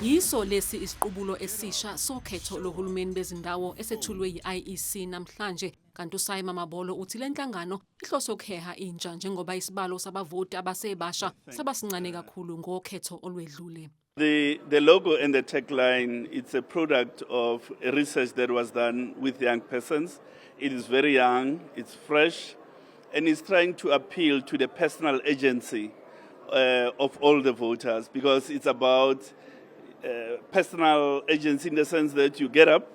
Yiso lesi isiqubulo esisha sokhetho lohulumeni bezindawo esethulwe yi-IEC namhlanje, kanti uSy Mamabolo uthi le nhlangano ihlose ukuheha intsha njengoba isibalo sabavoti abasebasha sabasincane kakhulu ngokhetho olwedlule. The logo and the tagline, it's a product of research that was done with young persons. It is very young, it's fresh, and it's trying to appeal to the personal agency of all the voters because it's about personal agency in the sense that you get up,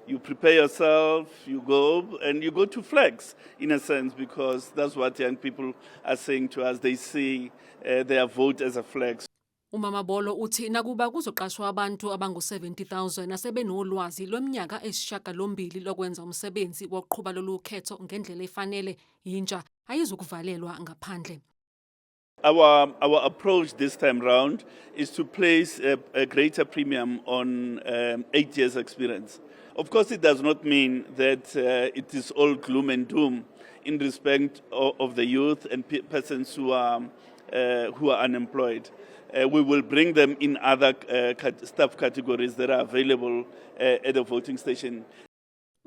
you prepare yourself, you go, and you go to flex in a sense because that's what young people are saying to us. They see their vote as a flex. UMamabolo uthi nakuba kuzoqashwa abantu abangu-70,000 asebenolwazi lweminyaka eyisishiyagalombili lokwenza umsebenzi wokuqhuba lolu khetho ngendlela efanele, intsha ayizukuvalelwa ngaphandle. Our approach this time round is to place a greater premium on 8 years' experience. Of course, it does not mean that it is all gloom and doom in respect of the youth and persons who are unemployed. We will bring them in other staff categories that are available at the voting station.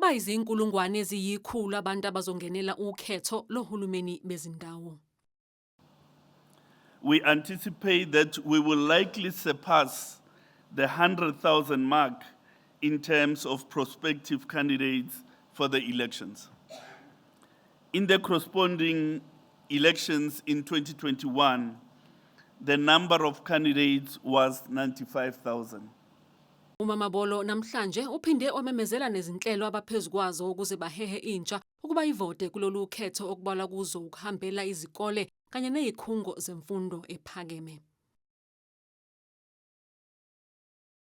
Bayizinkulungwane eziyikhulu abantu abazongenela ukhetho lohulumeni bezindawo. We anticipate that we will likely surpass the 100,000 mark in terms of prospective candidates for the elections. In the corresponding elections in 2021, the number of candidates was 95,000. UMamabolo namhlanje uphinde wamemezela nezinhlelo abaphezu kwazo ukuze bahehe intsha ukuba ivote kulolu khetho, okubalwa kuzo ukuhambela izikole kanye nezikhungo zemfundo ephakeme.